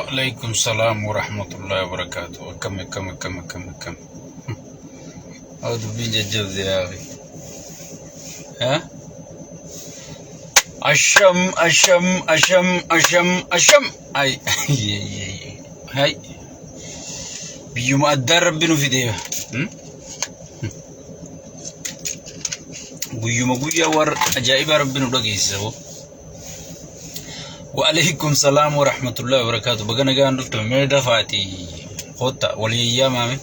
Waalaikum salaam warahmatullahi wabarakatuh. Akkam akkam akkam akkam akkam. Haa dubbiin jajjabde yaa akhi. Haa? Asham asham asham asham asham. Ay hay. Biyyuma addaa rabbi nu fide. Hmm? Guyyuma guyyaa warra ajaa'ibaa rabbi nu dhageessisa. Hoo. Waalaikum salaam warahmatullahi wabarakatuh. Baga nagaan dhufte mee dafaati kotta walii yaamaame.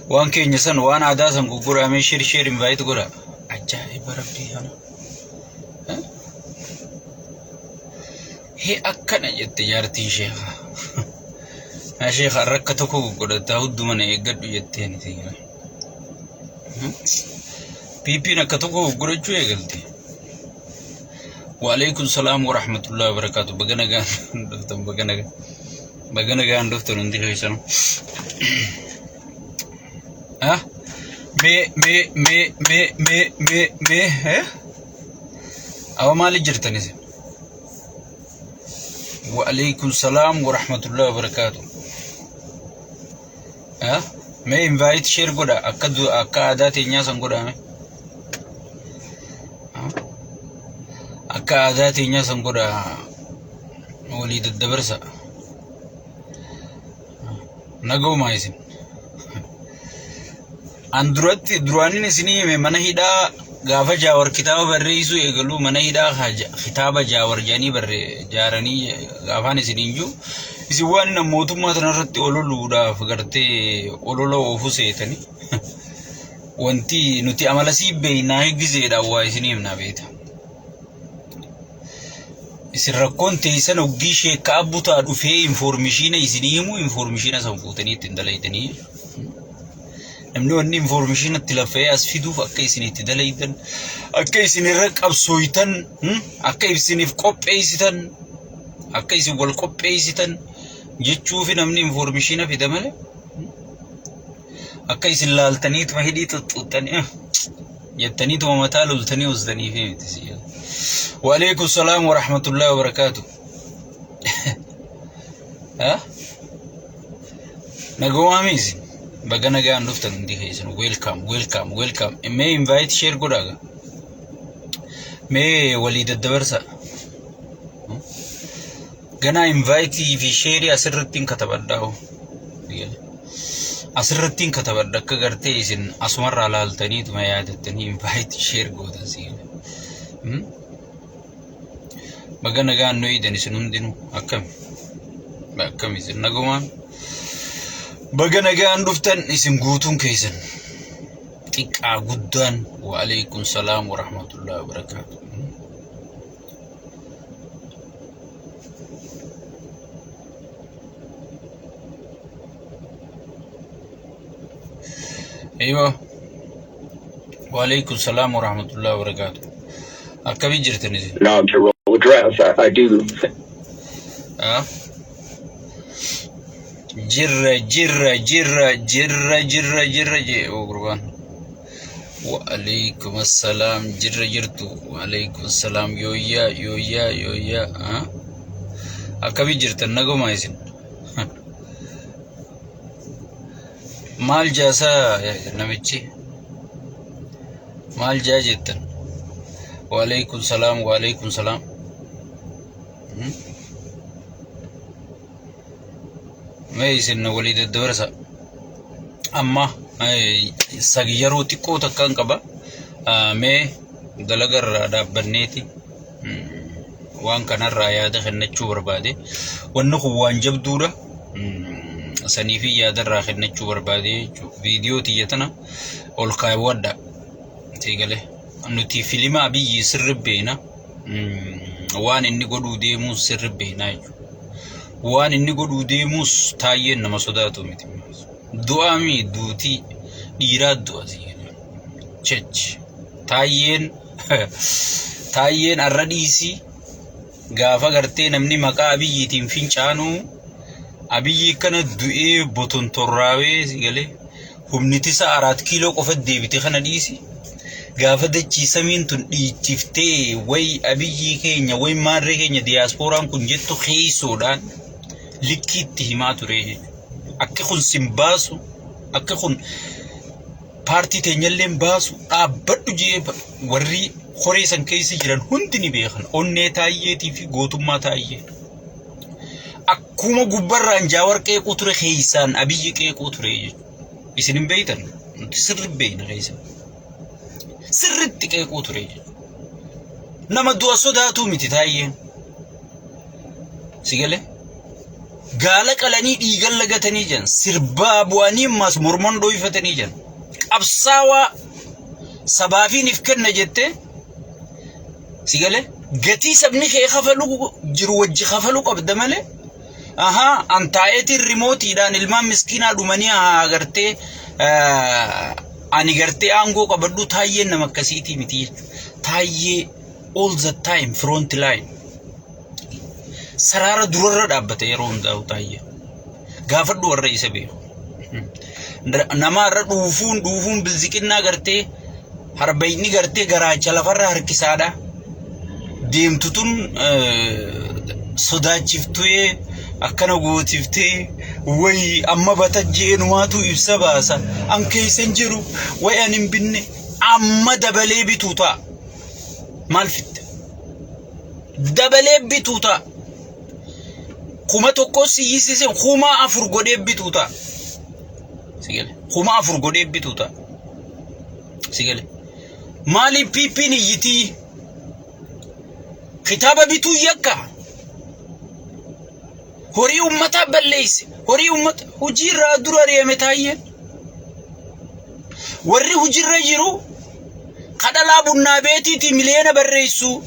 Waan keenya san waan aadaa san gurguraamee share share invite godha. Ajaa'iba rabbii kana. Hee akkana jette jaartiin sheekha. Yaa sheekha rakka tokko gurgurataa hudduma na eeggadhu jetteen. PP'n akka tokko gurgurachuu eegalte. Waalaikum salaam warahmatullahi wabarakatuh. Baga nagaan dhuftan baga nagaan baga nagaan dhuftan hundi keessanuu. Ah mee mee mee mee mee mee mee eh awa maali jirtan isin? Waalaikum salaam warahmatullahi wabarakatuh. Ah mee invite share godha akka akka aadaa teenyaa san godhaa mee. Akka aadaa teenyaa san godha walii daddabarsa. Nagoomaa isin. An duratti duraanin isinii hime mana hidhaa gaafa Jaawar kitaaba barreessuu eegaluu mana hidhaa kitaaba Jaawar jedhanii barree jaaranii gaafaan isiniin jiru isin waan mootummaa tanarratti ololuudhaaf gartee olola oofu seetanii. Wanti nuti amala sii beeynaa gizeedhaan waa isinii himnaa beeta. Isin rakkoon teessan hoggii sheekka abbutaa dhufee infoormishiina isinii himu infoormishiina san fuutanii ittiin dalaydanii. Namni wanni infoormishiina itti laffa'ee as fiduuf akka isin itti dalaydan, akka isin irra qabsooytan, akka isiniif qopheessitan, akka isin wal qopheessitan jechuufi namni infoormishiina fida malee. Akka isin laaltaniituma hidhii xuxxuuxxanii jettaniituma mataa loltanii ustanii fi miti si jedha. Waalaikum salaam wa rahmatullahi wa barakaatu. Nagoomaa miisi. Baga nagaan dhuftan hundi keessan. Welcome, welcome, welcome. Mee invite share godhaa gaa. Mee walii daddabarsa. Ganaa invite fi share asirratti hin katabadhaa hoo. Asirratti hin katabadha akka gartee isin asumarraa laaltaniituma yaadattanii invite share gootan si. Baga nagaan nu eeydan isin hundinuu akkami? Akkami isin nagumaan? Baga nagaan dhuftan isin guutuun keessan xiqqaa guddaan wa'alaikum salaam wa rahmatullahi wa barakaatuh. Eeywa. Waalaikum salaam wa rahmatullahi wa barakaatuh. Akkamii jirtan isin? Inaugural address. I do Ah? Jirra jirra jirra jirra jirra jirra jee oo gurbaan. Waalaikum assalaam jirra jirtu. Waalaikum assalaam yooyyaa yooyyaa yooyyaa. Ah? Akkamii jirtan nagumaa isin? Maal jaasaa namichi? Maal jaa jettan? Waalaikum salaam waalaikum salaam. Hmm? Mee isin walii daddabarsa. Amma yeroo xiqqoo takkaan qaba. Mee dalagarraa dhaabbanneeti waan kanarraa yaada kennachuu barbaade. Wanni kun waan jabduudha. Saniifi yaadarraa kennachuu barbaade jechuudha. Viidiyoo tiyya tana ol kaawwadha. Siigalee. Nuti filima Abiyyi sirri beena. Waan inni godhuu deemuus sirri beena jechuudha. Waan inni godhuu deemuus taayyeen nama sodaatu miti. Du'aa mi duutii dhiiraa du'a siigalee. Chech. Taayyeen taayyeen arra dhiisii gaafa gartee namni maqaa Abiyyiitiin fincaanuu Abiyyi kana du'ee botontorraawee galee humni tisa araat kiiloo qofa deebite kana dhiisi gaafa dachii samiin tun dhiichiftee way Abiyyii keenya way maarree keenya diyaaspooraan kun jettu keessoodhaan Likkiitti himaa ture jechuudha. Akki kun sin baasu, akki kun paartii teenyallee hin baasu, dhaabbadhu jee warri horee san keessa jiran hundi ni beekan. Onnee Taayyeetii fi gootummaa Taayyee. Akkuma gubbarraan Jaawar qeequu ture keessaan Abiyyi qeequu ture jechuudha. Isin hin beektan, nuti sirri beekna keessa. Sirritti qeequu ture jechuudha. Nama du'a sodaatuu miti Taayyeen. Si galee? Gaala qalanii dhiigan lagatanii jiran. Sirbaa bu'anii ammaas morman dhooyfatanii jiran. Qabsaawaa sabaafiin if kenna jettee si galee gatii sabni kee kafalu jiru wajji kafalu qabda malee ahaa an taa'eetiin rimootiidhaan ilmaan miskiinaa dhumanii haa gartee ani gartee aangoo qabadhu Taayyeen nama akkasiitii miti jechuudha. Taayyee all the time front line. Saraara durarra dhaabbate yeroo hundaa'u Taayyee. Gaafadhu warra isa beeku. Nama irra dhuufuun dhuufuun bilziqinnaa gartee harbayni gartee garaacha lafarra harkisaadha. Deemtu tun sodaachiftee akkana gootiftee wayi amma batajjee numaatu ibsa baasa. An keessa hin jiru wayi an hin binne amma dabalee bituu ta'a. Maal fitte? Dabalee bituu ta'a. 1000 siyyisiise 4000 godhee bituu ta'a. Sigale. 4000 godhee bituu ta'a. Sigale. Maaliif PP'n iyyitii? Kitaaba bituu yakka. Horii uummataa balleesse. Horii uummata hojii irraa dura ari'ame Taayyeen. Warri hojiirra jiru kadhalaa bunnaa beetiitii miliyoona barreessu.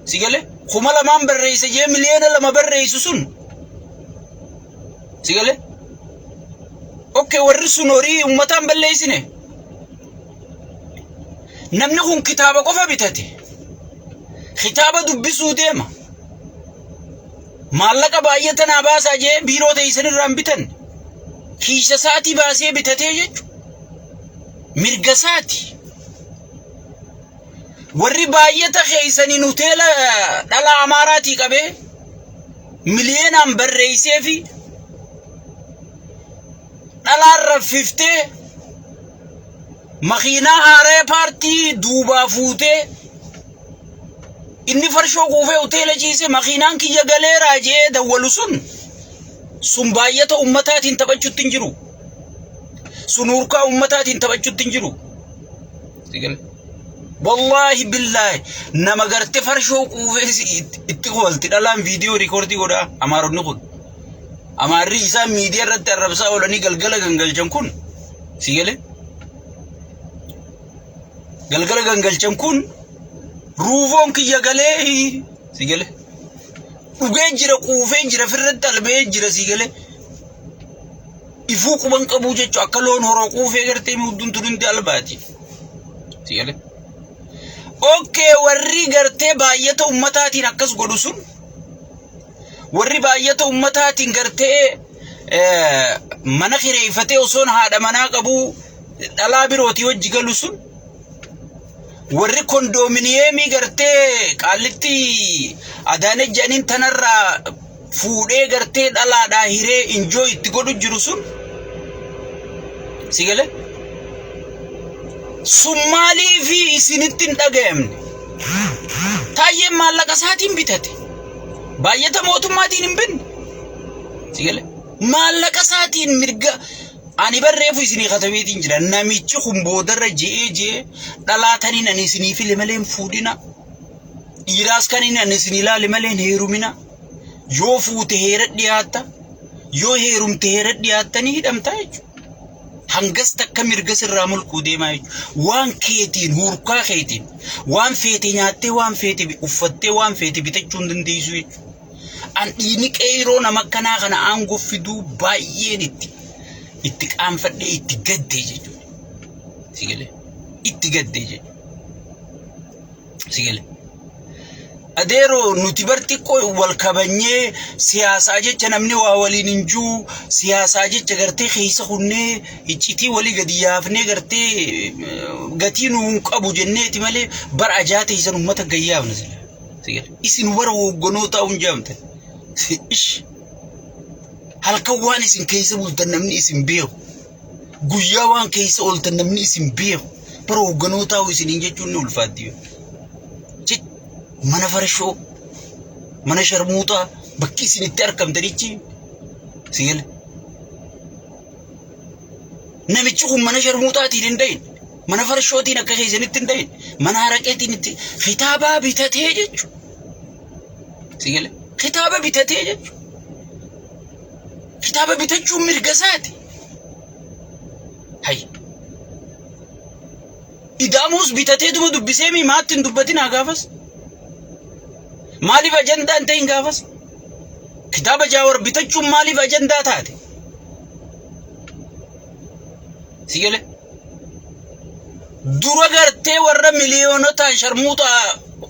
Si galee 2000 barreessa jee miliyoona 2 barreessu sun. Si galee. Okay, warri sun horii uummataan balleessine. Namni kun kitaaba qofa bitate. Kitaaba dubbisuu deema. Maallaqa baay'ee tanaa baasaa jee biiroo teessan irraa hin bitan. Kiisha isaatii baasee bitatee jechuudha. Mirga isaati. Warri baay'ata keessaniin hoteela dhala Amaaraatii qabee miliyoonaan barreessee fi dhalaan raffiftee makiinaa haaraa paartii duubaa fuutee inni farshoo quufee hoteela ciise makiinaan kiyya galeeraa jee dawwalu sun sun baay'ata ummataatiin taphachuutti hin jiru. Sun hurkaa ummataatiin taphachuutti hin jiru. Wallaahi billaahi nama garte farshoo quufee itti kofalti dhalaan viidiyoo riikoordii godhaa Amaaronni kun. Amaarri isaan miidiyaa irratti arrabsaa oolanii galgala gangalchan kun si galee? Galgala gangalchan kun ruufoon kiyya galee si galee? Dhugee jira, quufee jira, firratti albee jira, si galee? Ifuu quban qabuu jechuun akka loon horoo quufee gartee mudduun tun hundi albaati. Si galee? Okay, warri gartee baay'ata ummataatiin akkas godhu sun, warri baay'ata ummataatiin gartee mana kireeffatee osoon haadha manaa qabuu dhalaa birootii wajji galu sun, warri kondoominiyeemii gartee Qaallitti Adaanech jedhaniin tanarraa fuudhee gartee dhalaadhaa hiree injoo itti godhu jiru sun, si galee, sun maaliifi isinitti hin dhagayamne? Taayyeen maallaqa isaatiin bitate. Baay'ata mootummaatiin hin binne. Si galee, maallaqa isaatiin mirga ani barreefu isinii katabeetiin jira. Namichi kun boodarra je'ee je'ee dhalaataniin ani isinii file malee hin fuudhina. Dhiiraas kan inni ani isinii ilaale malee hin heerumina. Yoo fuute heera dhiyaatta. Yoo heerumte heera dhiyaattanii hidhamtaa jechuudha. Hangas takka mirga sirraa mulquu deemaa jechuudha. Waan keetiin, hurkaa keetiin, waan feete nyaattee, waan feete uffattee, waan feete bitachuu hin dandeessu jechuudha. An dhiigni qeeroo nama akkanaa kana aangoo fiduu baay'een itti qaanfadhee itti gaddee jechuudha. Si galee? Itti gaddee jechuudha. Si galee? Adeeroo, nuti bar xiqqoo wal kabanyee siyaasaa jecha namni waa waliin hin jiru, siyaasaa jecha gartee keessa kunnee iccitii walii gadi yaafnee gartee gatii nu hin qabu jenneeti malee bar ajaa teessan uummata gayyaafna sila. Isin warra hoogganoo ta'uu hin jaamtan. Ish. Halkan waan isin keessa bultan namni isin beeku. Guyyaa waan keessa ooltan namni isin beeku. Bara hoogganootaa isiniin jechuun ni ulfaatti. Mana farshoo, mana sharmuuxaa bakki isin itti argamtanichi siila. Namichi kun mana sharmuuxaatiin hin dhayin. Mana farshootiin akka keessanitti hin dhayin. Mana haraqeetiin itti kitaabaa bitatee jechuudha. Siila. Kitaaba bitatee jechuudha. Kitaaba bitachuun mirga isaati. Hay. Ida'amuus bitateetuma dubbisee mi maatti hin dubbatin haa gaafas. Maaliif ajandaa hin ta'in gaafas? Kitaaba Jaawar bitachuun maaliif ajandaa taate? Si galee? Dura gartee warra miliyoonotaan sharmuuxa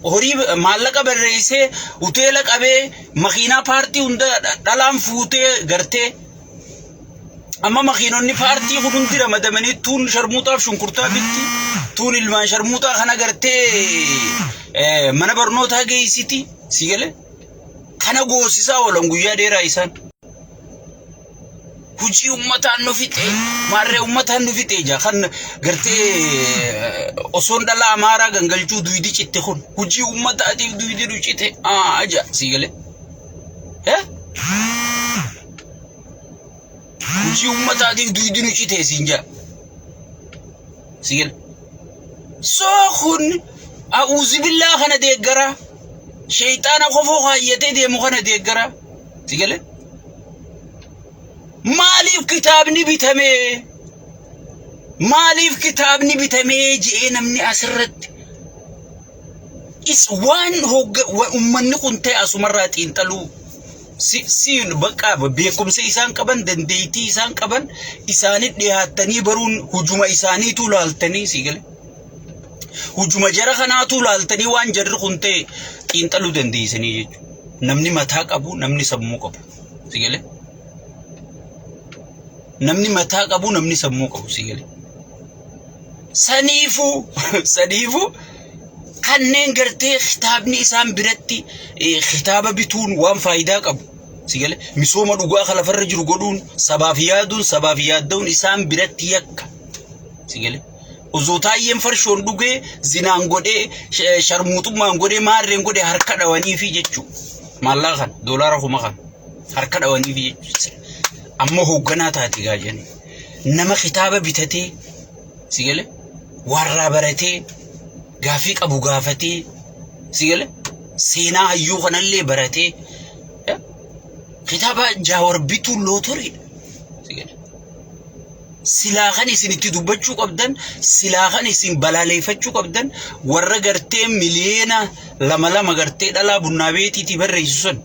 horii maallaqa barreessee hoteela qabee makiinaa paartii hunda dhalaan fuutee gartee amma makiinonni paartii kun hundi ramadamanii tuun sharmuuxaaf shunkurtaa bitti tuun ilmaan sharmuuxaa kana gartee mana barnootaa geessiti si galee kana goosisaa oolan guyyaa dheeraa isaan. Hujii ummataan nu fixe maarree ummataan nu fixe jaa kan gartee osoon dhala amaaraa gangalchuu duydi citte kun hujii ummataatiif duydi nu cite aa jaa sii galee. Hujii ummataatiif duydi nu cite siin jaa sii galee. Soo kun a'uuzibillaa kana deeggaraa sheeyxaana kofoo kaayyatee deemu kana deeggaraa sii galee. Maaliif kitaabni bitamee? Maaliif kitaabni bitamee je'ee namni asirratti is waan hogga ummanni kun ta'e asumarraa xiinxaluu si si bakka beekumsa isaan qaban dandeettii isaan qaban isaanii dhiyaattanii baruun hujuma isaaniitu laaltanii si gale. Hujuma jara kanaatu laaltanii waan jarri kun ta'e xiinxaluu dandeessanii jechuudha. Namni mataa qabu namni sammuu qabu. Si galee? Namni mataa qabu namni sammuu qabu si galee. Saniifuu saniifuu kanneen gartee kitaabni isaan biratti kitaaba bituun waan faayidaa qabu. Si galee misooma dhugaa kan lafarra jiru godhuun sabaaf yaaduun sabaaf yaadda'uun isaan biratti yakka. Si galee. Osoo taayyeen farshoon dhugee zinaan godhee sharmuuxummaan godhee maarreen godhee harka dhawaniifi jechuudha. Maallaqa kana doolaara kuma kana harka dhawaniifi jechuudha. Amma hoogganaa taate gaajani. Nama kitaaba bitatee si galee warraa baratee gaafii qabu gaafatee si galee seenaa hayyuu kanallee baratee kitaaba jaawar bituun lootoriidha. Si galee. Silaa kan isin itti dubbachuu qabdan, silaa kan isin balaaleeffachuu qabdan warra gartee miliyoona lama lama gartee dhalaa bunnaa beetiitii barreessu san.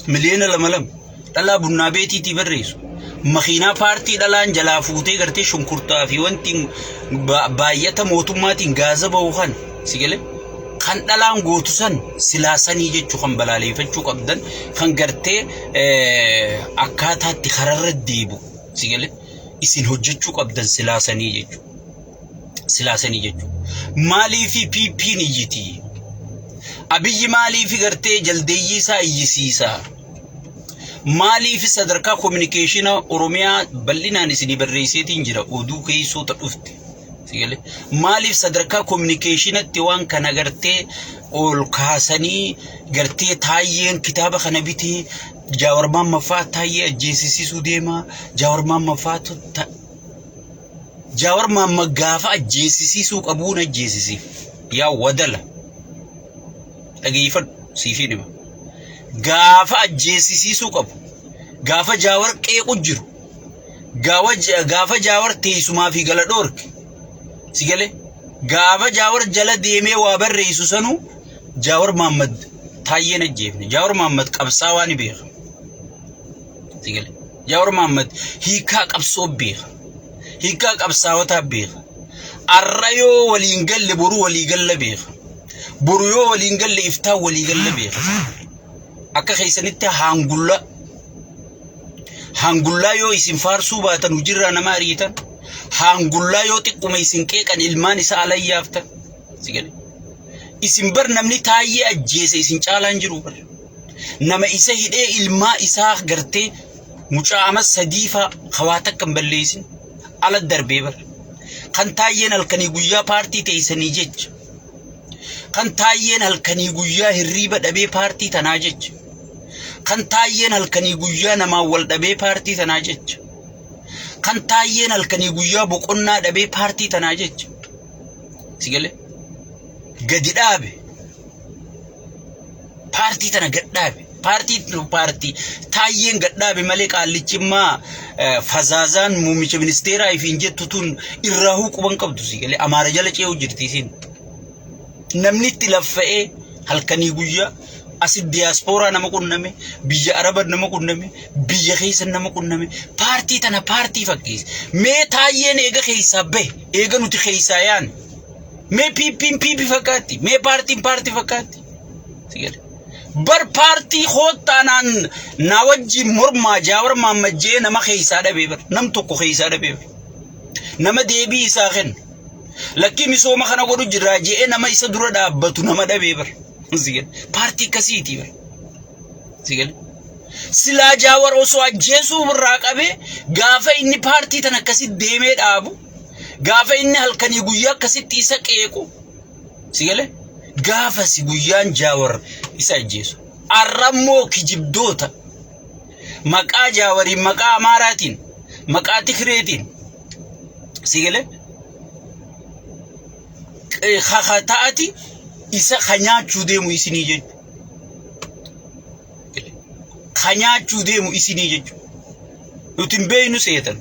Miliyoona lama lama dhalaa bunnaa beetiitii barreessu. Makiinaa paartii dhalaan jalaa fuutee gartee shunkurtaa fi wanti baay'ata mootummaatiin gaaza bahu kan si galee kan dhalaan gootu san silaa sanii jechuu kan balaaleeffachuu qabdan kan gartee akkaataatti kararra deebi'u. Si galee isin hojjechuu qabdan silaa sanii jechuudha. Silaa sanii jechuudha. Maaliifi PP'n iyyiti? Abiyyi maaliifi gartee jaldeeyyii isaa iyyisiisa? Maaliifi sadarkaa kominikeeshina Oromiyaa bal'inaan isinii barreesseetiin jira oduu keessoota dhufte. Si galee maaliif sadarkaa kominikeeshinatti waan kana gartee ol kaasanii gartee taayyeen kitaaba kana bitee Jaawar Maamma fa'aa taayyee ajjeesisiisuu deema. Jaawar Maamma fa'aatu Jaawar Maamma gaafa ajjeesisiisuu qabuun ajjeesisiif. Yaa wadala. Dhageeffadhu siifin hima. Gaafa ajjeesisiisuu qabu. Gaafa Jaawar qeequ jiru. Gaafa Jaawar teessumaa fi gala dhoorke. Si galee? Gaafa Jaawar jala deemee waa barreessu sanuu Jaawar Maammad Taayyeen ajjeefne. Jaawar Maammad qabsaawaa ni beeka. Si galee? Jaawar Maammad hiikaa qabsoo beeka. Hiikaa qabsaawotaa beeka. Arra yoo waliin galle boru walii galla beeka. Boru yoo waliin galle iftaan walii galla beeka. Akka keessanitti haangulla haangullaa yoo isin faarsuu baatan hojiirraa nama ariitan haangullaa yoo xiqquma isin qeeqan ilmaan isaa alayyaaftan. Si galee? Isin bar namni taayyee ajjeese isin caalaan jiru bar. Nama isa hidhee ilmaa isaa gartee Mucaa ama sadiifaa hawaa takka hin balleessin ala darbee bara. Kan taayyeen halkanii guyyaa paartii teessanii jecha. Kan taayyeen halkanii guyyaa hirriiba dhabee paartii tanaa jecha. Kan taayyeen halkanii guyyaa namaan wal dhabee paartii tanaa jecha. Kan taayyeen halkanii guyyaa boqonnaa dhabee paartii tanaa jecha. Si galee? Gadi dhaabe. Paartii tana gad dhaabe. Paartii paartii taayyeen gad dhaabe malee qaallichimmaa fazaazaan muummicha ministeeraa ifiin jettu tun irraa quban qabdu si galee Amaara jala ce'uu jirti isiin. Namni itti laffa'ee halkanii guyyaa asi diyaaspooraa nama qunname, biyya Araba nama qunname, biyya keessa nama qunname, paartii tana paartii fakkeesse. Mee taayyeen eega keessaa bahe, eega nuti keessaa yaane. Mee PP'n PP fakkaatti, mee paartiin paartii fakkaatti. Si galee. Bar paartii koottaanaan na wajjin mormaa Jaawar Mahammad jee nama keessaa dhabee bar, nam tokko keessaa dhabee bar. Nama deebii isaa kennu. Lakkii misooma kana godhu jirraa je'ee nama isa dura dhaabbatu nama dhabee bar. Si galee. Paartii akkasiiti bar. Si galee. Silaa Jaawar osoo ajjeesuu irraa qabee gaafa inni paartii tana akkasitti deemee dhaabu, gaafa inni halkanii guyyaa akkasitti isa qeequ, si galee gaafasi guyyaan Jaawar isa ajjeesu. Arrammoo kijibdoota maqaa Jaawariin, maqaa Amaaraatiin, maqaa Tikireetiin, si galee kakata'ati isa ka nyaachuu deemu isinii jechuudha. Ka nyaachuu deemu isinii jechuudha. Nuti hin beeknu seetan.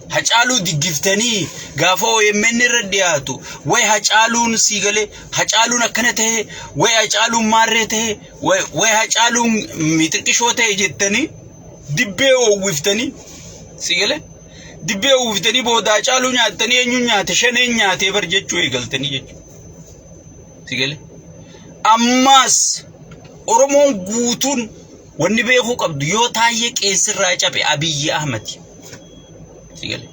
Hacaaluu diggiftanii gaafa OMN irra dhiyaatu way Hacaaluun sii galee Hacaaluun akkana ta'e, way Hacaaluun maarree ta'e, way Hacaaluun mixiqqishoo ta'e jettanii dibbee oowwiftanii, si galee dibbee oowwiftanii booda Hacaaluu nyaattanii eenyuun nyaate shaneen nyaatee bar jechuu eegaltanii jechuudha. Si galee ammaas Oromoon guutuun wanni beekuu qabdu yoo taayyee qeensirraa cabe Abiyyi Ahmad. Si galee.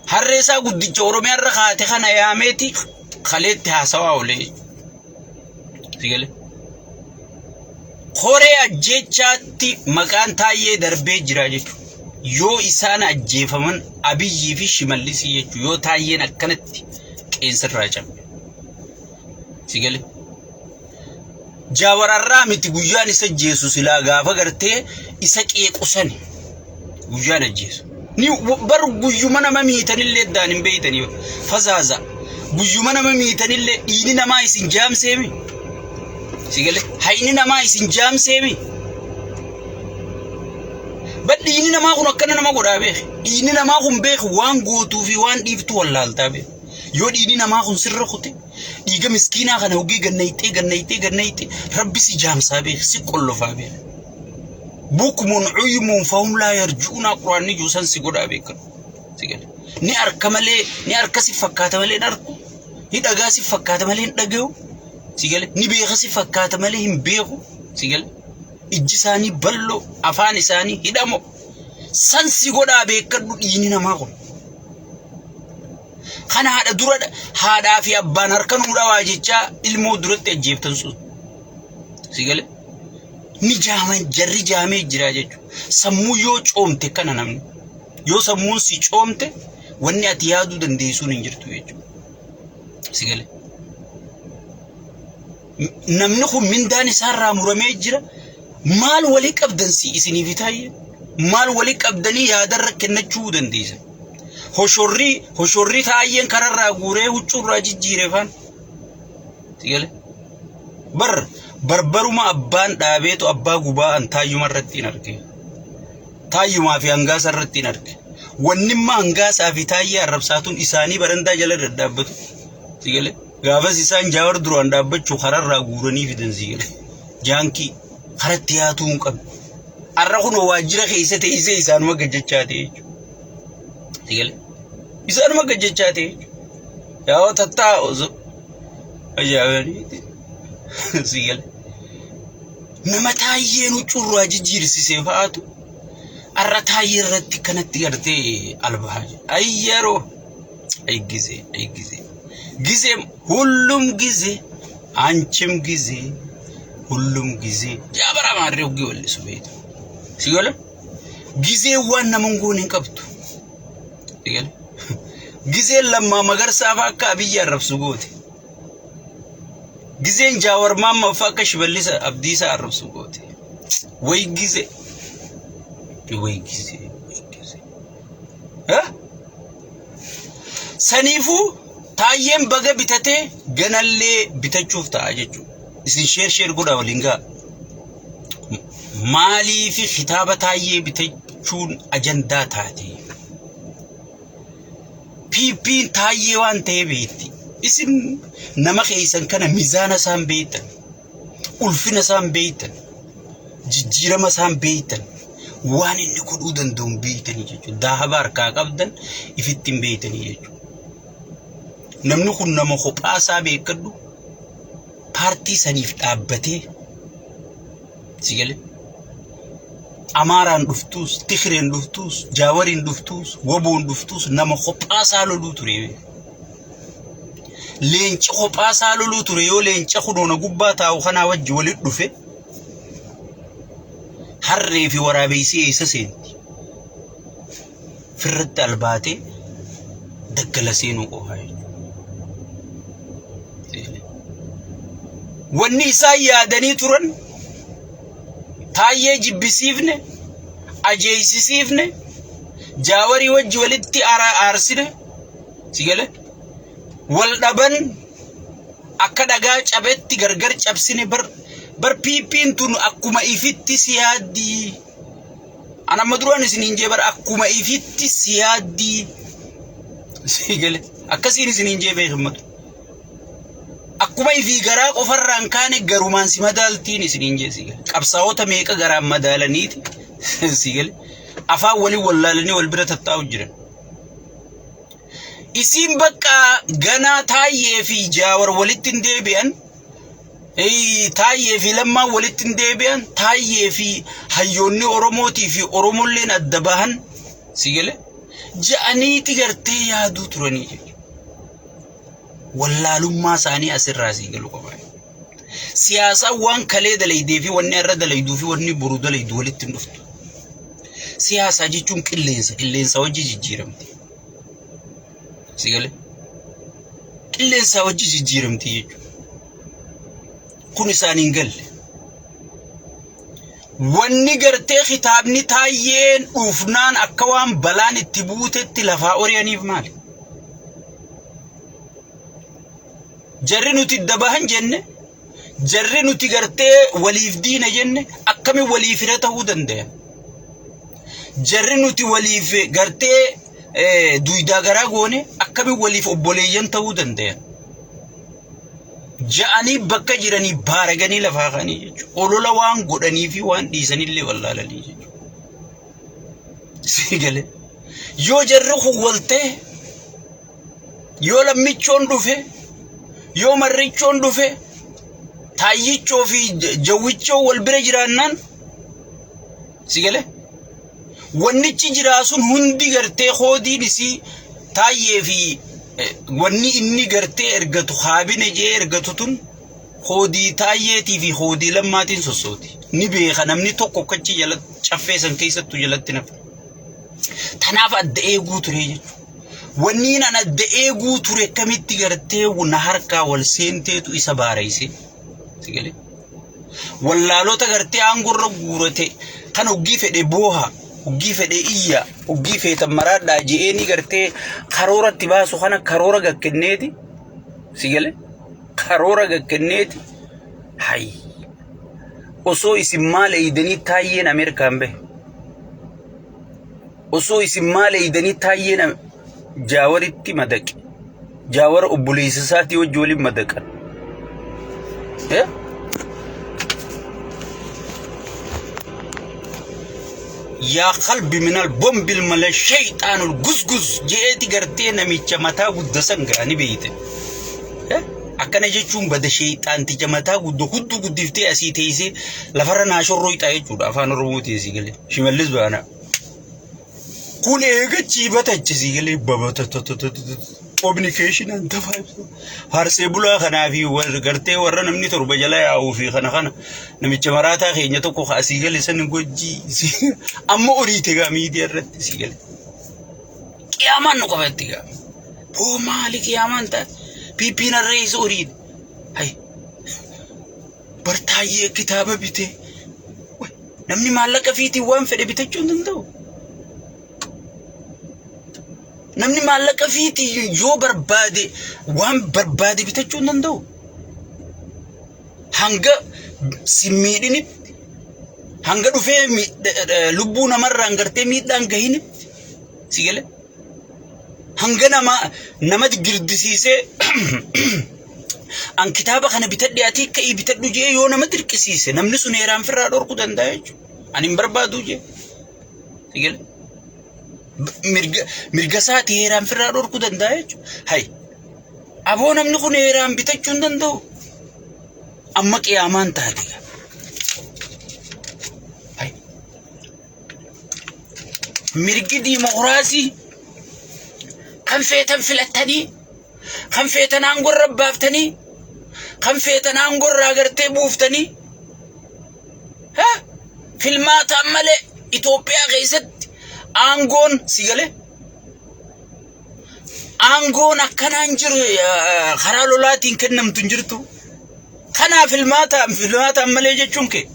Harree isaa guddicha Oromiyaa irra kaate kana yaameeti kaleetti haasawaa oolee. Si galee. Koree ajjeechaatti maqaan taayyee darbee jira jechuudha. Yoo isaan ajjeefaman Abiyyii fi Shimallisii jechuudha. Yoo taayyeen akkanatti qeensirraa cabe. Si galee. Jaawararraa miti guyyaan isa ajjeesu silaa gaafa gartee isa qeequ sani guyyaan ajjeesu. Ni bar guyyuma nama miitanillee daan hin beeytanii fazaaza. Guyyuma nama miitanillee dhiini namaa isin jaamseemi. Si galee hayni namaa isin jaamseemi. Bar dhiini namaa kun akkana nama godhaa beeki. Dhiini namaa kun beeki waan gootuu fi waan dhiiftu wallaaltaa beeki. Yoo dhiini namaa kun sirra kute dhiiga miskiinaa kana hogii gannayxee gannayxee gannayxee rabbi si jaamsaa beeki, si qollofaa beeki. Bukmun cuymuun fahum laa yarji'uunaa quraanni juusan si godhaa beekan. Si gale. Ni arka malee ni arka si fakkaata malee hin arku. Ni dhagaa si fakkaata malee hin dhagahu. Si gale. Ni beeka si fakkaata malee hin beeku. Si gale. Ijji isaanii bal'oo afaan isaanii hidhamo. San si godhaa beekadhu dhiigni namaa kun. Kana haadha dura haadhaa fi abbaan harka nuu dhawaa jechaa ilmoo duratti ajjeeftan sun. Si gale? Ni jaaman jarri jaamee jira jechuudha. Sammuu yoo coomte kana namni. Yoo sammuun si coomte wanni ati yaaduu dandeessuun hin jirtu jechuudha. Si gale? Namni kun mindaan isaarraa muramee jira. Maal walii qabdan si isiniif taayye? Maal walii qabdanii yaadarra kennachuu dandeessan? Hoshorrii hoshorrii taayyeen kararraa guuree huccuurraa jijjiire faan. Si gale? Bar barbaruma abbaan dhaabeetu abbaa gubaa an taayyuma irratti hin arge. Taayyumaa fi hangaasa irratti hin arge. Wannimma hangaasaa fi taayyee arrabsaatuun isaanii barandaa jala daddaabbatu. Si gale? Gaafas isaan jaawar duraan dhaabbachuu kararraa guuranii fidan si gale. Jaankii karatti yaatuu hin qabne. Har'a kunoo waajjira keessa teessee isaanuma gajjachaa ta'e jechuudha. Si gale? Isaanuma gajjachaa ta'e jechuudha. Yaa tattaa osoo ajaa'ibaniiti. Si gale? Nama taayyeen huccuurraa jijjiirsisee fa'aatu har'a taayyee irratti kanatti gartee albahaa jira. Ayyaroo! Ay ጊዜ ay ጊዜ ጊዜም ሁሉም ጊዜ አንቺም ጊዜ ሁሉም ጊዜ jaabara maarree hoggii wallisu beektu. Si gala? Gizeen waan nama hin goone hin qabdu. Eegale. Gizeen Lammaa Magarsaa fa'aa akka Abiyyi arrabsu goote. Gizeen Jaawar Maammaa fa'aa akka Shimallisa Abdiisaa arrabsu goote. Way gizee. Way gizee. Way gizee. Eh? Saniifuu Taayyeen baga bitatee ganallee bitachuuf ta'a jechuudha. Isin sheer sheer godhaa waliin ga'a. Maaliif kitaaba Taayyee bitachuun ajandaa taate? PP'n Taayyee waan ta'ee beekti. Isin nama keessan kana mizaana isaan beektan, ulfina isaan beektan, jijjiirama isaan beektan, waan inni godhuu danda'u hin beektanii jechuudha. Daahaba harkaa qabdan ifitti hin beektanii jechuudha. Namni kun nama kophaa isaa beekadhu paartii saniif dhaabbatee si galee Amaaraan dhuftuus, Tigreen dhuftuus, Jaawariin dhuftuus, Waboon dhuftuus nama kophaa isaa loluu ture. Leenci kophaa isaa loluu ture yoo leenca kunoona gubbaa taa'u kanaa wajji walitti dhufe harree fi waraabessi eessa seenti? Firratti albaatee daggala seenuu qofaa jechuudha. Wanni isaan yaadanii turan Taayyee jibbisiifne, ajeessisiifne, Jaawarii wajji walitti aarsine, si gale wal dhaban akka dhagaa cabetti gargar cabsine bar bar PP'n tun akkuma ifitti si yaaddii. An amma duraan isiniin jee bar akkuma ifitti si yaaddii. Si gale akkasiin isiniin jee beekammatu. Akkuma ifii garaa qofarraan kaane garumaan si madaaltiin isiniin jee si gale. Qabsaa'ota meeqa garaan madaalaniiti si gale. Afaan waliin wallaalanii wal bira tattaa'u jiran. Isiin bakka ganaa Taayyee fi Jaawar walitti hin deebi'an. Taayyee fi Lammaan walitti hin deebi'an. Taayyee fi hayyoonni Oromootii fi Oromolleen adda bahan si gale. Ja'aniiti gartee yaaduu turanii jechuudha. Wallaalummaa isaanii asirraa sii galu qaba. Siyaasaan waan kalee dalaydee fi wanni har'a dalayduu fi wanni boru dalaydu walitti hin dhuftu. Siyaasaa jechuun qilleensa, qilleensa wajji jijjiiramti. Si galee? Qilleensaa wajji jijjiiramti jechuudha. Kun isaan hin galle. Wanni gartee kitaabni Taayyeen dhufnaan akka waan balaan itti buutetti lafaa ori'aniif maali? Jarri nuti dabahan jenne, jarri nuti gartee waliif diina jenne akkamiin waliif hira ta'uu danda'an? Jarri nuti waliif gartee duydaa garaa goone akkamiin waliif obboleeyyan ta'uu danda'an? Ja'anii bakka jiranii baaraganii lafaa ka'anii jechuudha. Olola waan godhanii fi waan dhiisanillee wallaalanii jechuudha. Si galee. Yoo jarri kun waltee, yoo lammichoon dhufe, yoo marrichoon dhufe, taayyichoo fi jawwichoo wal bira jiraannaan si galee. Wannichi jiraa sun hundi gartee koodiin isii Taayyee fi wanni inni gartee ergatu kaabine jee ergatu tun koodii Taayyeetii fi koodii Lammaatiin sossooti. Ni beeka namni tokko akkachi jala caffee san keessattuu jalatti nafa. Tanaaf adda eeguu ture jechuudha. Wanni an adda eeguu ture akkamitti gartee na harkaa wal seenteetu isa baarayse. Si galee? Wallaalota gartee aangorra guurate kan hoggii fedhe booha, hoggii fedhe iyya, hoggii feetan maraadhaa je'eenii gartee karoora itti baasu kana karoora gakkenneeti. Si gale? Karoora gakkenneeti. Hay. Osoo isin maal eeydanii Taayyeen Ameerikaan bahe. Osoo isin maal eeydanii Taayyeen Jaawaritti madaqe. Jaawara obboleessa isaatii wajji waliin madaqan. Eh? Yaa qalbi minal bombil mala shayxaanul gusgus je'eeti gartee namicha mataa gudda san ga'ani beeyte. Eh? Akkana jechuun bada shayxaanticha mataa gudda hudduu guddiftee asii teessee lafarra naa shorroyxaa jechuudha afaan Oromootiin si galee. Shimallis baanaa. Kun eega ciibatachi si galee babatatatatata. Communication tafaa ibsa. Faarsee bulaa kanaa fi gartee warra namni torba jala yaa'uu fi kana kana namicha maraataa keenya tokko asii gale san gojjii amma oriite gaa miidiyaa irratti asii gale. Qiyaamaan nu qabatti gaa. Boo, maali qiyaamaan taate? PP'n harree isa oriite. Hay. Bartaayyee kitaaba bitee. Namni maallaqa fiitiin waan fedhe bitachuu hin danda'u. Namni maallaqa fiitiin yoo barbaade waan barbaade bitachuu hin danda'u. Hanga si miidhinitti, hanga dhufee lubbuu namarraan gartee miidhaan gahinitti, si galee, hanga nama nama girdisiisee an kitaaba kana bitadhe, ati ka'ii bitadhu jee yoo nama dirqisiise, namni sun heeraan firraa dhorkuu danda'a jechuudha. Ani hin barbaadu jee. Si galee? Mirga isaati, heeraan firraa dhorkuu danda'a jechuudha. Hay. Aboo, namni kun heeraan bitachuu hin danda'u. Amma qiyaamaan taate. Hay. Mirgi diimokiraasii kan feetan filattanii, kan feetan aangorra baaftanii, kan feetan aangorraa gartee buuftanii, ha? Filmaataan malee Itoophiyaa keessatti aangoon, si galee, aangoon akkanaan jiru karaa lolaatiin kennamtu hin jirtu. Kanaaf filmaataan malee jechuun kee.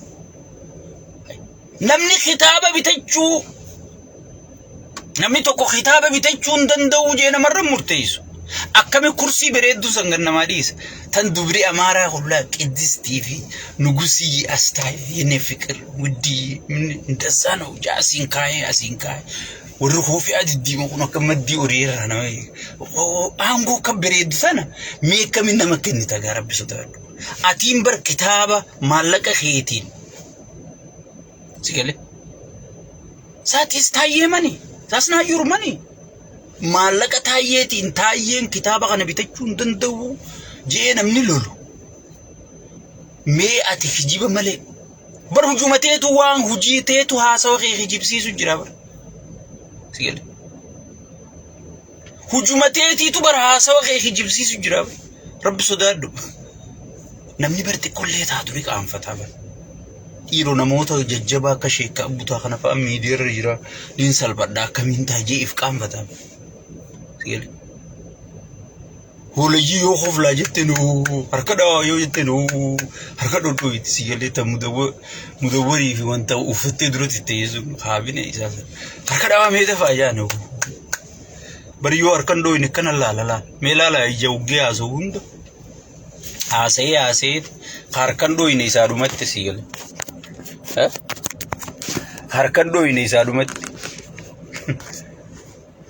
Namni kitaaba bitachuu, namni tokko kitaaba bitachuu hin danda'u jee namarra murteessu. Akkami kursii bareedduu san gan namaa dhiisa? Tan dubri Amaaraa hullaa Qiddistii fi Nugusii as taa'e, የኔ ፍቅር ውዲ እንደዛ ነው asiin kaa'ee asiin kaa'ee, warri koofiyaa diddiima kun akka maddii horii irraa nama aangoo akka bareeddu sana mee akkamiin nama kennita gaa? Rabbi sodaadhu. Atiin bar kitaaba maallaqa keetiin, si galee, saatis taayyee money, that's not your money. Maallaqa taayyeetiin taayyeen kitaaba kana bitachuu hin danda'u jee namni lolu. Mee ati kijiba malee bar hujuma teetu, waan hujii teetu haasawa kee kijibsiisu jira bar. Si galee? Hujuma teetiitu bar haasawa kee kijibsiisu jira bar. Rabbi sodaadhu. Namni bar xiqqollee taatu ni qaanfataa bar. Dhiiroo, namoota jajjabaa akka sheekka abbutaa kana fa'a miidiyaarra jira, niin salphadha, akkamiin ta'a jee if qaanfataa bar. Si galee? Hoolayyii yoo hoflaa jette nuu harka dhawaa, yoo jette nuu harka dhodhooyti, si galee, ta mudawwarii fi wanta uffattee duratti ta'e sun kaabine isaa sana. Harka dhawaa mee dafaa jaan bari, yoo harkan dhooyne akkana laala laala mee laala, ija uggee haasa'u hunda haasa'ee haasa'ee harkan dhooyne isaa dhumatti, si galee. Harkan dhooyne isaa dhumatti.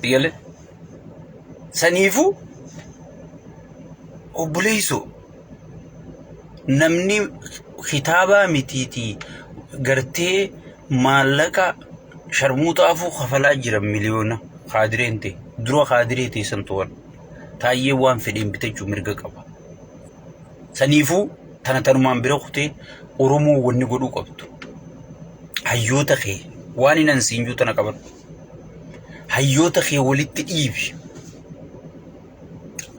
Si galee. Saniifuu obboleessoo, namni kitaabaa mitiitii gartee maallaqa sharmuuxaafuu kafalaa jiran miliyoona kaadireen ta'e dura kaadiree ta'e san to'an taayyee waan fedheen bitachuu mirga qaba. Saniifuu tana tanumaan bira kutee, Oromoo wanni godhuu qabdu. Hayyoota kee waan hin ansiinjuu tana qaban. Hayyoota kee walitti dhiibi.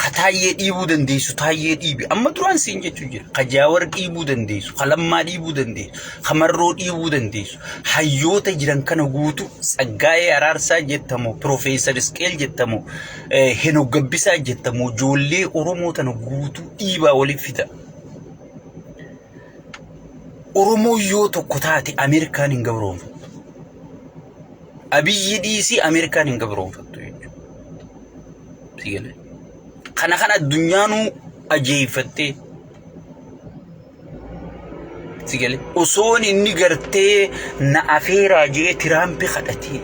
Ka taayyee dhiibuu dandeessu taayyee dhiibi. Amma duraan siin jechuu jira. Ka Jaawar dhiibuu dandeessu, ka Lammaa dhiibuu dandeessu, ka Marroo dhiibuu dandeessu. Hayyoota jiran kana guutu, Tsaggaayee Araarsaa jettamoo, Piroofeesar Isqeel jettamoo, Henok Gabbisaa jettamoo, ijoollee Oromoo tana guutuu dhiibaa waliif fida. Oromoo yoo tokko taate Ameerikaan hin gabroonfattu. Abiyyi dhiisii Ameerikaan hin gabroonfattu jechuudha. Si galee? Kana kan addunyaanuu ajeeffattee, si galee, osoon inni gartee na afeeraa jee Tiraampi kadhatee,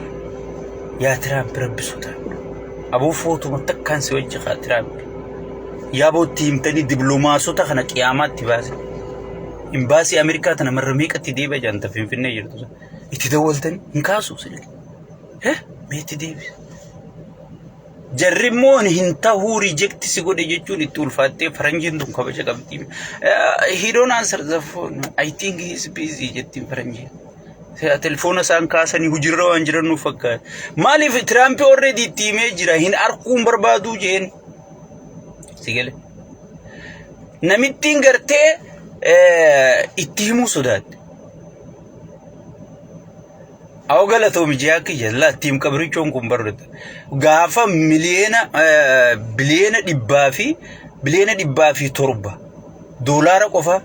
yaa Tiraampi, rabbi sodaadhu. Aboo, footuma takkaan si wajji kaa Tiraampi. Yaa bootti himtanii dipiloomaasota kana qiyaamaatti baase. Imbaasii Ameerikaa tana marra meeqatti deebi'a jaanta Finfinnee jirtu. Itti dawwaltanii hin kaasu silki. Mee itti deebisa. Jarri immoo hin tahuu, reject si godhe jechuun itti ulfaattee, faranjiin tun kabaja qabdi. "He don't answer the phone. I think he is busy," jettiin faranjiin. Telefoona isaan kaasanii hojiirra waan jiran nuuf fakkaata. Maaliif? Tiraampi already itti himee jira, hin arkuun barbaaduu jeen. Si galee. Namittiin gartee itti himuu sodaatte. Awwa galatoomi ji'a kiyya laattiim qabrichoon kun barreetta. Gaafa miliyoona biliyoona dhibbaa fi biliyoona 107 doolaara qofa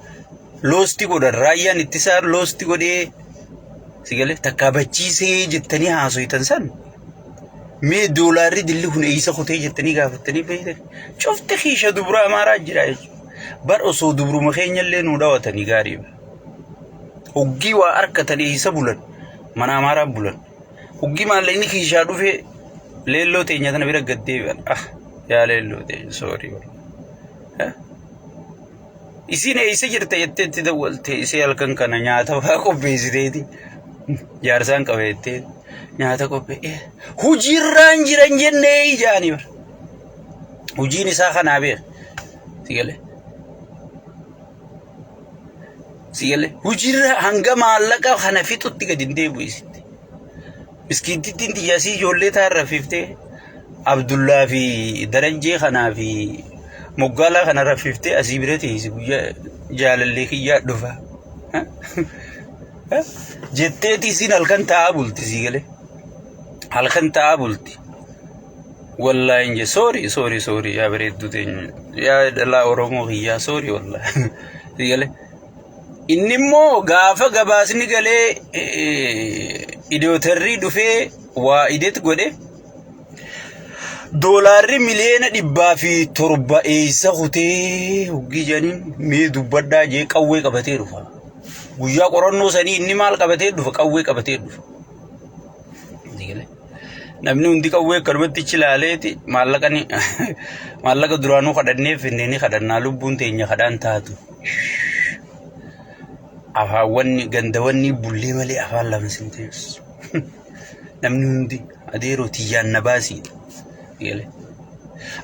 loosti godhan raayyaan ittisaa loosti godhee si galee takkaa bachiisee jettanii haasoytan san mee doolaarri dilli kun eessa kutee jettanii gaafattanii beektan cufti kiisha dubra amaaraa jira jechuudha. Bar osoo dubruma keenyallee nuu dhawatanii gaarii. Hoggii waa harkatan eessa bulan? Mana amaaraa bulan. Hoggii maallaqni kiishaa dhufee leelloo teenya tana bira gad deebi'an. Ah yaa leelloo teenya soorii. Isiin eessa jirta jettee itti dawwalte isee halkan kana nyaata fa'aa qopheessiteeti. Jaarsaan qaba jettee nyaata qophee. Hojiirraan jiran jennee ijaanii bara. Hojiin isaa kanaa beeka. Si galee. Si galee. Hojiirra hanga maallaqa kana fixutti gadi hin deebi'u isitti. Miskiintittiin tiyyasii ijoollee taan raffiftee Abdullaa fi Darajjee kanaa fi Moggaalaa kana raffiftee asii bira teessi guyyaa jaalallee kiyyaa dhufa. Jetteeti isiin halkan taa'aa bulti sii galee. Halkan taa'aa bulti. Wallaahi hin jee soorii soorii soorii yaa bareedduu teenya yaa dhalaa Oromoo kiyyaa soorii wallaahi sii galee. Inni immoo gaafa gabaasni galee idootarrii dhufee waa idet godhe doolaarri miliyoona 107 eessa kutee hoggii jedhaniin mee dubbadhaa jee qawwee qabatee dhufa. Guyyaa qorannoo sanii inni maal qabatee dhufa? Qawwee qabatee dhufa. Namni hundi qawwee akkanumatti ichi ilaaleeti maallaqa ni maallaqa duraanuu kadhannee finne ni kadhannaa lubbuun teenya kadhaan taatu. Afaawwanni gandawanni bullee malee afaan lama sin teessu. Namni hundi adeeroo tiyyaan na baasiidha.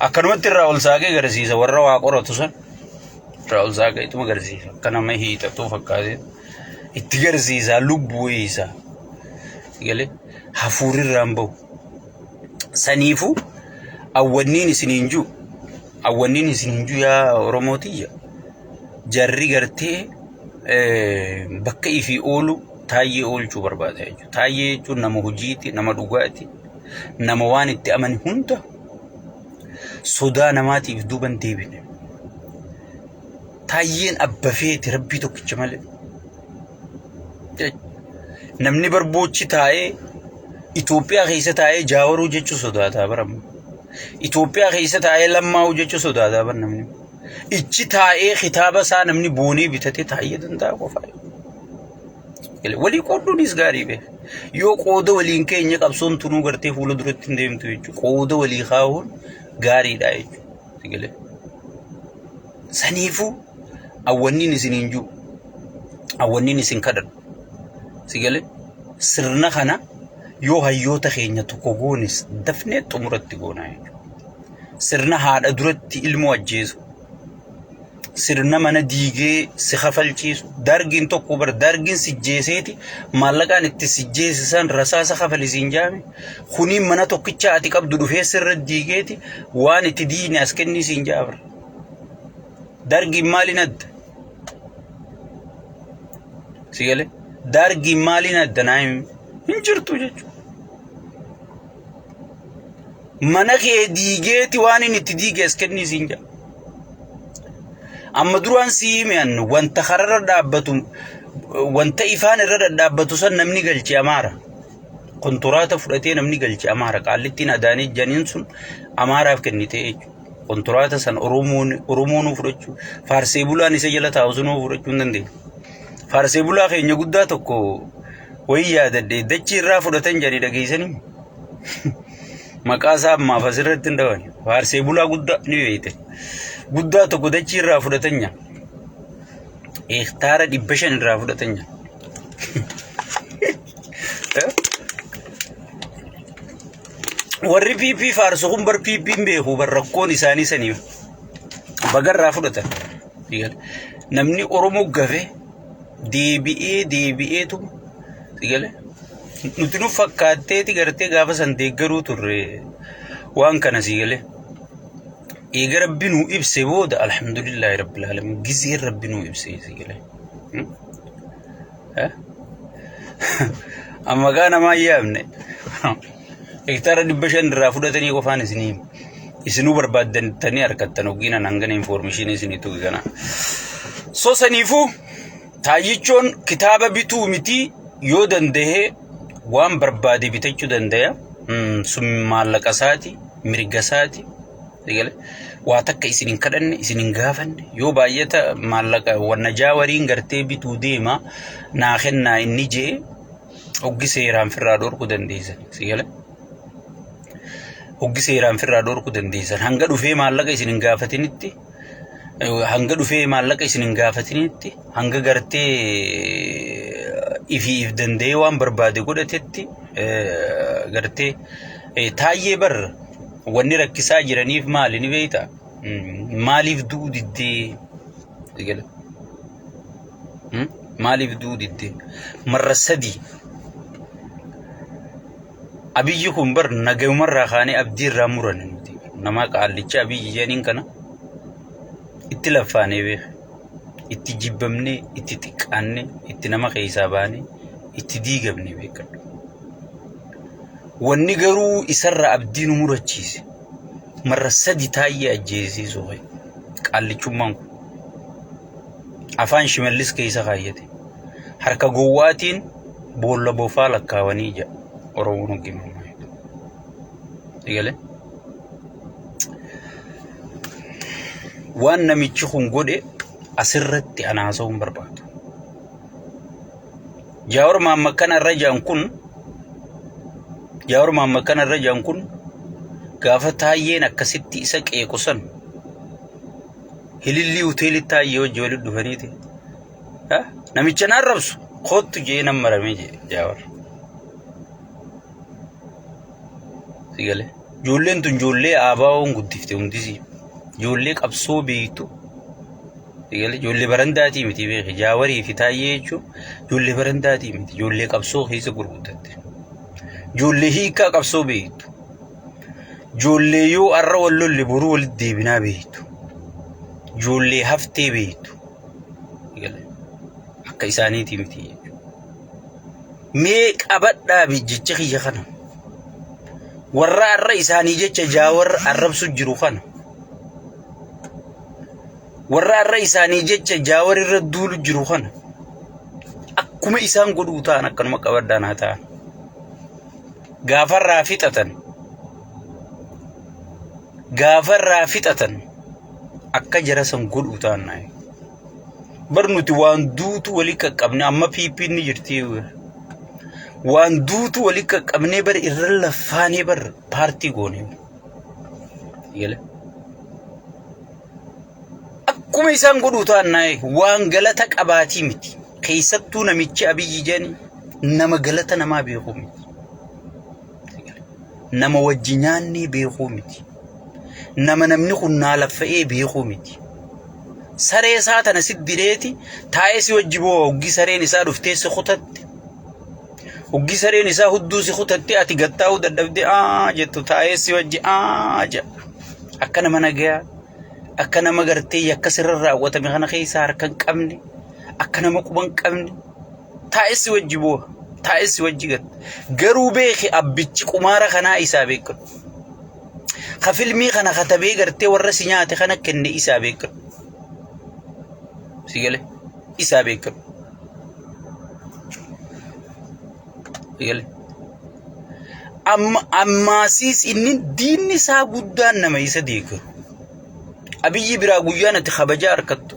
Akkanumatti irraa ol saaqee agarsiisa warra waa qoratu san irraa ol saaqee ituma agarsiisa. Akka nama hiixatuu fakkaatee itti agarsiisa lubbuu isaa. Galee hafuurri irraa hin bahu. Saniifuu awwanniin isiniin jiru awwanniin isiniin jiru yaa Oromoo tiyya jarri gartee bakka ifii oolu taayyee oolchuu barbaada jechuudha. Taayyee jechuun nama hojiiti, nama dhugaati, nama waan itti amane hunda sodaa namaatiif duuba hin deebine. Taayyeen abba feeti rabbii tokkicha malee. Namni barboochi taa'ee Itoophiyaa keessa taa'ee jaawaruu jechuu sodaataa baramu. Itoophiyaa keessa taa'ee lammaa'uu jechuu sodaataa bar namni. Ichi taa'ee kitaaba isaa namni boonee bitatee taa'ee danda'a qofaa. Walii qoodduunis gaarii bee. Yoo qooda waliin keenya qabsoon tunuu gartee fuula duratti hin deemtu jechuudha. Qooda walii kaa'uun gaariidha jechuudha. Saniifuu awwanniin isiniin jiru awwanniin isin kadhadhu. Si galee sirna kana yoo hayyoota keenya tokko goones dafnee xumuratti goonaa jechuudha. Sirna haadha duratti ilmoo ajjeesu. Sirna mana diigee si kafalchiisu. Dargiin tokko bar dargiin si jeeseeti maallaqaan itti si jeesisan rasaasa kafalisiin jaame. Kuniin mana tokkicha ati qabdu dhufee sirra diigeeti waan itti diine as kennii siin jaabra. Dargiin maaliin adda? Si galee? Dargiin maaliin adda naa himi? Hin jirtu jechuudha. Mana kee diigeeti waan inni itti diige as kennii siin jedha. Amma duraan si hime an wanta kararra dhaabbatu wanta ifaan irra dhadhaabbatu san namni galche amaara. Konturaata fudhatee namni galche amaara. Qaallittiin Adaanech janiin sun amaaraaf kennite jechuudha. Konturaata san Oromoon Oromoonuu fudhachuu faarsee bulaan isa jala taa'u sunuu fudhachuu hin dandeenye. Faarsee bulaa keenya guddaa tokko wayii yaadadhe dachii irraa fudhatan jedhanii dhageessanii maqaa isaa ammaaf asirratti hin dhawan. Faarsee bulaa guddaa ni beekte. Guddaa tokko dachii irraa fudhatan jaa. Hektaara 500 irraa fudhatan jaa. Warri PP faarsu kun bar PP hin beeku bar rakkoon isaanii saniif bagarraa fudhatan. Namni Oromoo gafe deebi'ee deebi'eetu sigale nuti nu fakkaatteeti gartee gaafa san deeggaruu turre waan kana sigale. Eega Rabbi nuu ibse booda alhamdulillaahi rabbil aalamiin gizeen Rabbi nuu ibse si galee. Amma gaa namaa hin yaamne. Hektaara 500 irraa fudhatanii qofaan isinii hima. Isinuu barbaaddantanii harkattan hoggina hangana information isinii tuqe kana. So saniifuu taayyichoon kitaaba bituu miti yoo danda'e waan barbaade bitachuu dandaya. Sun maallaqa isaati, mirga isaati. Eegale waa takka isin hin kadhanne, isin hin gaafanne yoo baay'ata maallaqa wanna jaawariin gartee bituu deema naa kennaa inni jee hoggi seeraan firraa dhorkuu dandeessan. Si gale? Hoggi seeraan firraa dhorkuu dandeessan. Hanga dhufee maallaqa isin hin gaafatinitti hanga dhufee maallaqa isin hin gaafatinitti hanga gartee ifii if danda'ee waan barbaade godhatetti gartee taayyee bar wanni rakkisaa jiraniif maali ni beektaa? Maaliif du'uu diddee? Eegale. Maaliif du'uu diddee? Marra sadii Abiyyi kun bar nagayumarraa kaanee abdii irraa muranne nuti. Nama qaallicha Abiyyi jedhaniin kana itti laffaanee beeka. Itti jibbamnee, itti xiqqaannee, itti nama keessaa baanee, itti diigamne beekadhu. Wanni garuu isarraa abdii nu murachiise marra sadi taayyee ajjeesiisuu ka'e. Qaallichummaan kun. Afaan Shimallis keessa kaayyate. Harka gowwaatiin boolla bofaa lakkaawanii jedha Oromoon hoggimammaa. Egalee? Waan namichi kun godhe asirratti ana haasa'uu hin barbaadu. Jaawar Mahammad kana irra jiran kun Jaawar Mahammad kana irra jiran kun gaafa taayyeen akkasitti isa qeequ san hilillii hoteelitti taayyee wajji walitti dhufaniiti. Namicha na arrabsu kottu jee nan maramee jee Jaawar. Si galee. Ijoolleen tun ijoollee ABO'n guddifte hundisii. Ijoollee qabsoo beektu. Si galee ijoollee barandaatii miti beeki. Jaawarii fi Taayyee jechuun ijoollee barandaatii miti. Ijoollee qabsoo keessa gurguddatte. Ijoollee hiikaa qabsoo beektu. Ijoollee yoo arra wal lolle boruu walitti deebinaa beektu. Ijoollee haftee beektu. Si galee. Akka isaaniitii miti jechuudha. Mee qabadhaa jecha kiyya kana. Warra arra isaanii jecha jaawar arrabsu jiru kana. Warra arra isaanii jecha jaawar irra duulu jiru kana. Akkuma isaan godhuu ta'an akkanuma qabadhaa naa ta'an. Gaafarraa fixatan. Gaafarraa fixatan akka jara san godhuu ta'an naa. Bar nuti waan duutu walii qaqqabne amma PP'n ni jirti. Waan duutu walii qaqqabnee bar irra laffaanee bar paartii goone. Gale. Akkuma isaan godhuu ta'an naa waan galata qabaatii miti. Keessattuu namichi Abiyyi jedhani nama galata namaa beekuu miti. Nama wajji nyaannee beekuu miti. Nama namni kun naa laffa'ee beekuu miti. Saree isaa tana si direeti taa'ee si wajji boo'a hoggii sareen isaa dhuftee si kutatte. Hoggii sareen isaa hudduu si kutatte ati gattaa'uu dadhabdee aa jettu taa'ee si wajji aa jedha. Akka nama nagayaa akka nama gartee yakka sirra raawwatame kana keessaa harka hin qabne akka nama quba hin qabne taa'ee si wajji boo'a taa'ee si wajji gatta. Garuu beeki abbichi qumaara kanaa isaa beekadhu. Ka filmii kana katabee gartee warra si nyaate kana kenne isaa beekadhu. Si galee isaa beekadhu. Si galee. Amma ammaasiis inni diinni isaa guddaan nama isa deeggaru. Abiyyi biraa guyyaan ati kabajaa harkattu.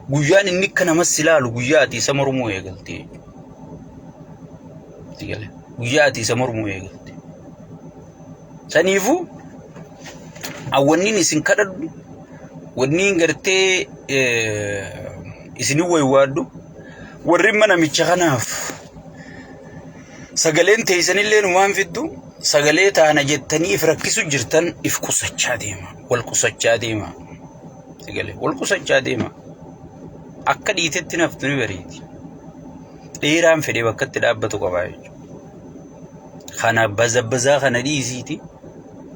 Guyyaan inni akka namas si ilaalu guyyaa ati isa mormuu eegalte jechuudha. Si galee guyyaa ati isa mormuu eegalte. Saniifuu wanniin isin kadhadhu wanniin gartee isinin waywaadhu warri namicha kanaaf sagaleen teessanillee numaan fiddu sagalee taana jettanii if rakkisu jirtan if qusachaa deema wal qusachaa deema sagalee wal qusachaa deema akka dhiitetti naftu ni bareedi dheeraan fedhee bakka itti dhaabbatu qabaa jechuudha. Kana bazabbazaa kana dhiisiiti.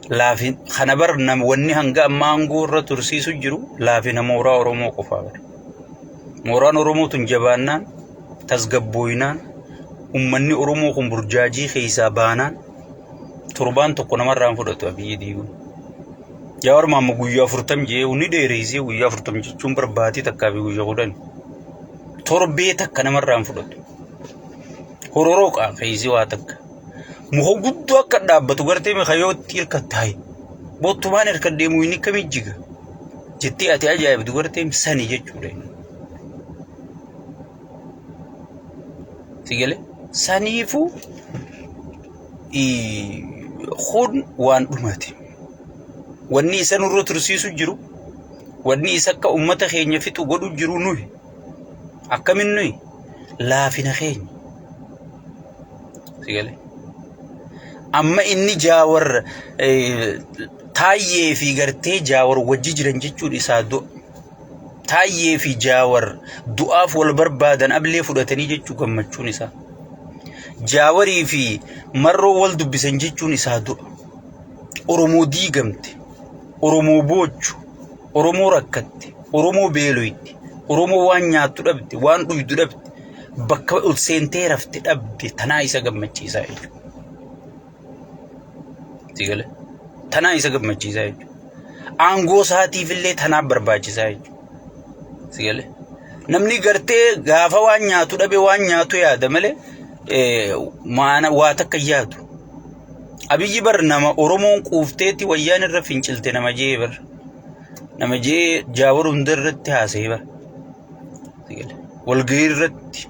Laafin kana bar nam wanni hanga ammaa aangoo irra tursiisu jiru laafina mooraa Oromoo qofaa bar. Mooraan Oromoo tun jabaannaan tasgabbooynaan ummanni Oromoo kun burjaajii keessaa baanaan torbaan tokko namarraa hin fudhatu Abiyyi diiguun. Jawaar Maamma guyyaa 40 jee ni dheereessee guyyaa 40 jechuun barbaatii takkaa fi guyyaa 10. Torbee takka namarraa hin fudhatu. Hororoo qaa keessi waa takka. Muka guddoo akka dhaabbatu gartee mikayootti hirkatte hayi. Bottumaan hirkadhee muyni akkamii jiga. Jettee ati ajaa'ibdu gartee sani jechuudha. Si galee saniifuu kun waan dhumate. Wanni isa nurra tursiisu jiru, wanni isa akka ummata keenya fixu godhu jiru nuyi. Akkamin nuyi? Laafina keenya. Si galee? Amma inni jaawar taayyee fi gartee jaawar wajji jiran jechuun isaa du'a. Taayyee fi Jaawar du'aaf wal barbaadan ablee fudhatanii jechuu gammachuun isaa. Jaawarii fi Marroo wal dubbisan jechuun isaa du'a. Oromoo diigamte, Oromoo boochu, Oromoo rakkatte, Oromoo beeloyte, Oromoo waan nyaattu dhabde, waan dhuydu dhabde, bakka ol seentee rafte dhabde tanaa isa gammachiisaa jechuudha. Si galee? Tanaa isa gammachiisaa jechuudha. Aangoo isaatiif illee tanaaf barbaachisaa jechuudha. Si galee? Namni gartee gaafa waan nyaatu dhabe waan nyaatu yaada malee maana waa takka hin yaadu. Abiyyi bar nama Oromoon quufteetti wayyaan irra fincilte nama jee bar. Nama jee jaawar hunda irratti haasa'e bar. Si galee? Walgahii irratti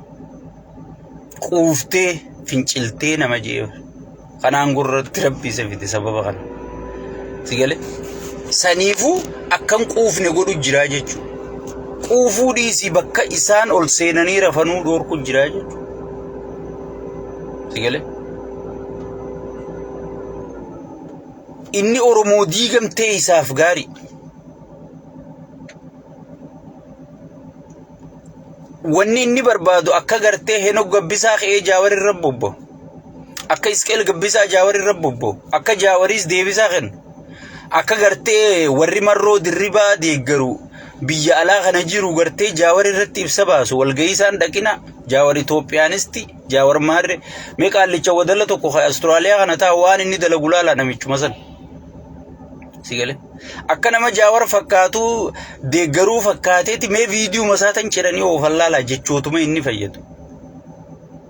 quuftee finciltee nama jee bar. Kanaan gurratti rabbi isa fide sababa kana. Si galee? Saniifuu akkan quufne godhu jiraa jechuudha. Quufuu dhiisii bakka isaan ol seenanii rafanuu dhoorku jiraa jechuudha. Si galee? Inni Oromoo diigamtee isaaf gaarii. Wanni inni barbaadu akka gartee Henok Gabbisaa ka'ee Jaawar irra bobba'u. Akka Isqeel Gabbisaa Jaawar irra bobba'u. Akka Jaawariis deebisaa kennu. Akka gartee warri marroo dirribaa deeggaru biyya alaa kana jiru gartee Jaawar irratti ibsa baasu. Walgahii isaan dhaqina Jaawar Itoophiyaanisti Jaawar Maarre mee qaallicha wadala tokko kan Awustiraaliyaa kana taa'u waan inni dalagu laalaa namichuma sana. Si galee? Akka nama jaawar fakkaatu deeggaruu fakkaateeti mee viidiyoo isaa tan ciranii oofan laalaa jechootuma inni fayyadu.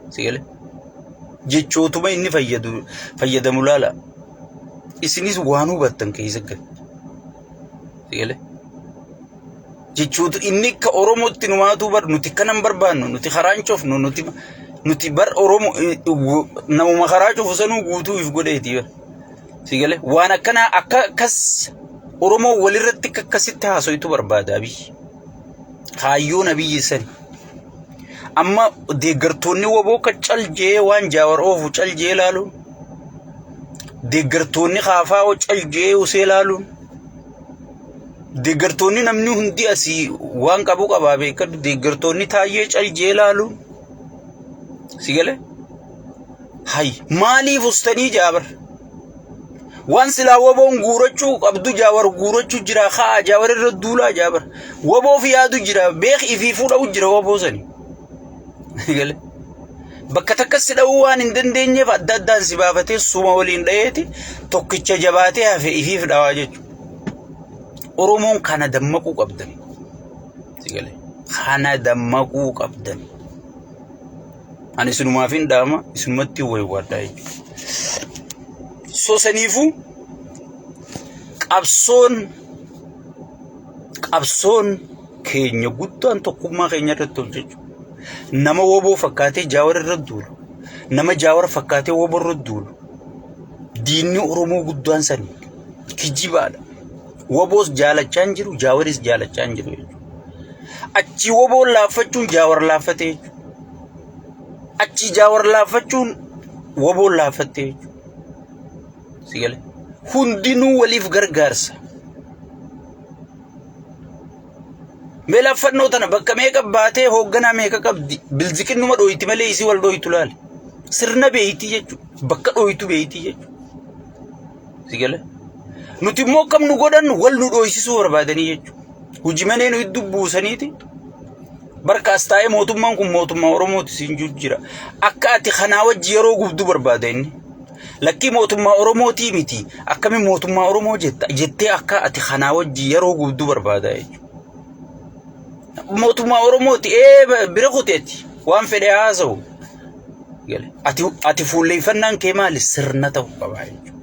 Si galee? Jechootuma inni fayyadu fayyadamu laalaa. Isinis waan hubattan keessa gala. Si galee? Jechoota inni akka Oromootti numaatuu bar nuti kanan barbaannu nuti karaan cufnu nuti nuti bar Oromo namuma karaa cufu sanuu guutuu if godheeti bar. Si galee waan akkanaa akka akkas Oromoo walirratti akka akkasitti haasoytu barbaada Abiyyi. Kaayyoon Abiyyi sani. Amma deeggartoonni woboo akka cal jee waan jaawar oofu cal jee laaluun deeggartoonni kaafaa'oo cal jee usee laaluun deeggartoonni namni hundi asii waan qabu qabaa beekadhu deeggartoonni taayyee cal jee laaluun si galee Hay maaliif ustanii jaabar? Waan silaa woboon guurachuu qabdu jaawar guurachuu jira kaa jaawar irra duulaa jaabar. Woboof yaadu jira beek ifii fuudhau jira woboo sani. Gale. Bakka takka si dha'uu waan hin dandeenyeef adda addaan si baafatee suma waliin dha'eeti tokkicha jabaatee hafe ifiif dhawaa jechuudha. Oromoon kana dammaquu qabdan. Si gale. Kana dammaquu qabdan. Ani isinumaaf hin dhaama isinumatti waywaadha jechuudha. So saniifuu qabsoon qabsoon keenya guddaan tokkummaa keenya irratti hojjechuu. Nama woboo fakkaatee jaawar irra duulu. Nama jaawar fakkaatee woboo irra duulu. Diinni Oromoo guddaan sani kijibaadha. Woboos jaalachaa hin jiru, jaawaris jaalachaa hin jiru jechuudha. Achii woboon laaffachuun jaawar laaffatee jechuudha. Achii jaawar laaffachuun woboon laaffattee jechuudha. Si galee? Hundinuu waliif gargaarsa. Mee laaffannoo tana bakka meeqa baatee hoogganaa meeqa qabdi? Bilziqinnuma dhooyti malee isii wal dhooytu laali. Sirna beeyti jechuudha. Bakka dhooytu beeyti jechuudha. Si galee? Nuti immoo akkam nu godhan, wal nu dhooysisuu barbaadanii jechuudha. Hojii manee nu hedduu buusaniiti. Barka as taa'ee mootummaan kun mootummaa Oromooti siin jiru jira. Akka ati kanaa wajji yeroo gubduu barbaada inni. Lakkii, mootummaa Oromootii miti. Akkamiin mootummaa Oromoo jetta jettee akka ati kanaa wajji yeroo gubduu barbaada jechuudha. Mootummaa Oromooti ee bira kuteeti waan fedhe haasa'u. Ati fuulleeffannaan kee maali? Sirna ta'uu qaba jechuudha.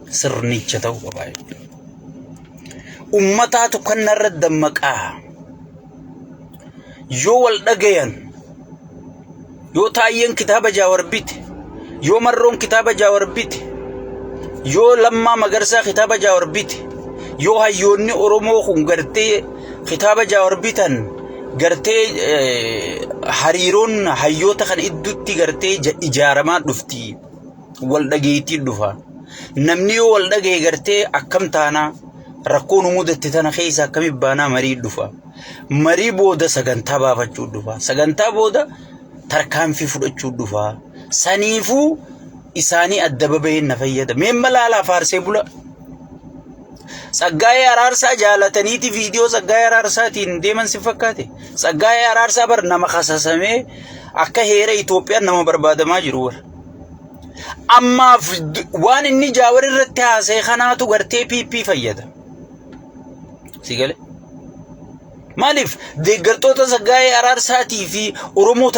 Sirnicha ta'uu qaba jechuudha. Ummataatu kanarra dammaqaa. Yoo wal dhagayan, yoo Taayyeen kitaaba Jaawar bite, yoo Marroon kitaaba Jaawar bite, yoo Lammaa Magarsaa kitaaba Jaawar bite, yoo hayyoonni Oromoo kun gartee kitaaba Jaawar bitan, gartee hariiroon hayyoota kana idduutti gartee ijaaramaa dhufti. Wal dhageettii dhufa. Namni yoo wal dhagaye, gartee akkam taanaa, rakkoo nu mudatte tana keessa akkamitti baanaa, marii dhufa. Marii booda sagantaa baafachuu dhufa. Sagantaa booda tarkaanfii fudhachuu dhufa. Saniifuu isaanii adda baba'een na fayyada. Mee malaalaa faarsee bula. Tsaggaayee Araarsaa jaalataniiti viidiyoo Tsaggaayee Araarsaatiin deeman si fakkaate. Tsaggaayee Araarsaa bar nama kasasamee akka heera Itoophiyaan nama barbaadamaa jiru bar. Ammaaf waan inni Jaawar irratti haasa'e kanaatu gartee PP fayyada. Si galee? Maaliif deeggartoota Tsaggaayee Araarsaatii fi Oromoo